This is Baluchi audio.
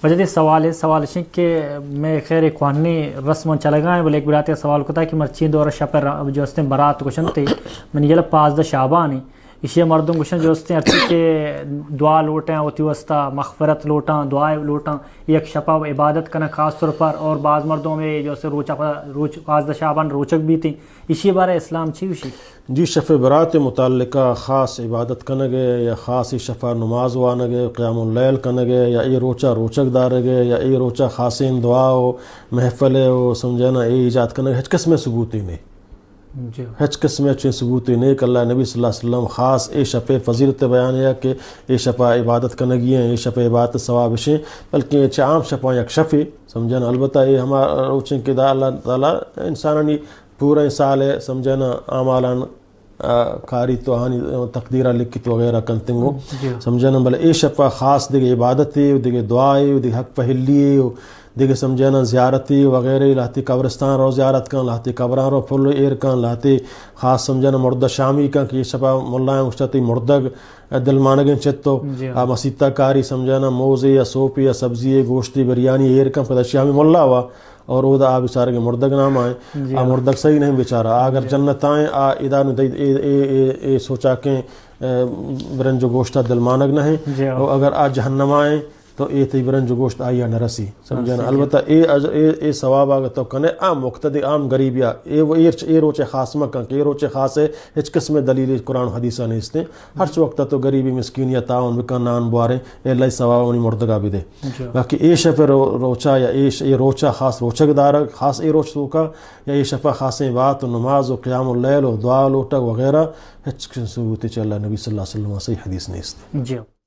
واجہ، دگہ سوالے، سوال اش انت کہ مئے خیر ء کوہنیں رسماں چلگا ایں، بلے یک براتے سوال کتا کہ مرچی دور ء شپ ء ر-، جو استیں برات گوشنت، منی یلہ پانزدہ شعبان ایں، ایشی ء مردم گوشن جو استیں ہرچی کہ دعا لوٹاں، وتی واسطہ مغفرت لوٹاں، دعا لوٹاں، یک شپ ء عبادت کناں خاص طور پر، اور بعض مردم ہمے جو استیں روچ ء پہ روچ پانزدہ شعبان روچگ بیتیں، ایشی بارہ اسلام چی گوشی؟ جی، شپ برات متعلقہ خاص عبادت کنگ ء یا خاص اے شپ ء نماز وانگ ء، قیام اللیل کنگ ء یا اے روچ ء روچگ دارگ ء یا اے روچ ء خاصیں دعا و محفل ء و سمجھنا اے ایجاد کنگ ء ہچ قسم ء ثبوتے نے۔ جی۔ ہچ قسم ء چین ثبوتے نے کہ اللہ نبی صلی اللہ علیہ وسلم خاص اے شپ ء فضیلت بیان یا کہ اے شپ ء عبادت کنگی ہیں، اے شپ ء عبادت ثواب شیں، بلکہ چہ عام شپاں یک شپے سمجھنا۔ البتہ اے ہما روچیں کہ دا اللہ تعالی انسانانی پوریں سال ء سمجھنا اعمالان، آ، کاری تو آہانی تقدیر ء لکھت وغیرہ کنتنگو۔ جی۔ سمجھنا، بلے اے شپ ء خاص دگہ عبادتے و دگہ دعائے و دگہ حق پہلیے و دگہ سمجھنا زیارتے وغیرہ، لہتے قبرستان رو زیارت کن، لہتے قبران رو پھل ایر کن، لہتے خاص سمجھنا مردہ شامی کن کہ اے شپ ء ملائیں گوشتہ تئی مردگ دلمانگیں چتو، جی۔ آ مسیت ء کاری سمجھنا موزے یا سوپے یا سبزی گوشتے بریانی ایر کن، پدا شامی ملا وا اور اودا آ بچارگیں مردگ نام آئیں۔ جی آ ہاں۔ مردگ صحیح نہیں بیچارہ۔ آ اگر جی۔ جنت آئیں، آ ادا نو دئی، اے، اے، اے، اے سوچا کہ، اے، برنج و گوشتا دلمانگ نہیں۔ جی ہاں۔ اور اگر آ جہنم آئیں، تو اے تئی برنج و گوشت آئی آ نہ رسی۔ سمجھنا؟ صحیح۔ البتہ اے اج-، اے، اے ثواب اگر تو کنے، آ مقتدی عام غریبیا، اے و-، اے، اے روچے خاص مکن کہ اے روچے خاص ہے، ہچ قسم دلیل قرآن و حدیثا نیستیں۔ ہرچ وقت تو غریبی مسکینی ء تعاون بکن، نان بواریں، اے اللہ ء ثواب منی مردگا بدے۔ جی۔ باقی اے شپ ء رو-، روچا یا اے ش-، اے روچا خاص روچگ دارگ، خاص اے روچ توکا یا اے شپا خاصیں وات و نماز و قیام اللیل و دعا لوٹگ وغیرہ ہچ ثبوت چہ اللہ نبی صلی اللہ علیہ وسلم صحیح حدیث نیست۔ جی۔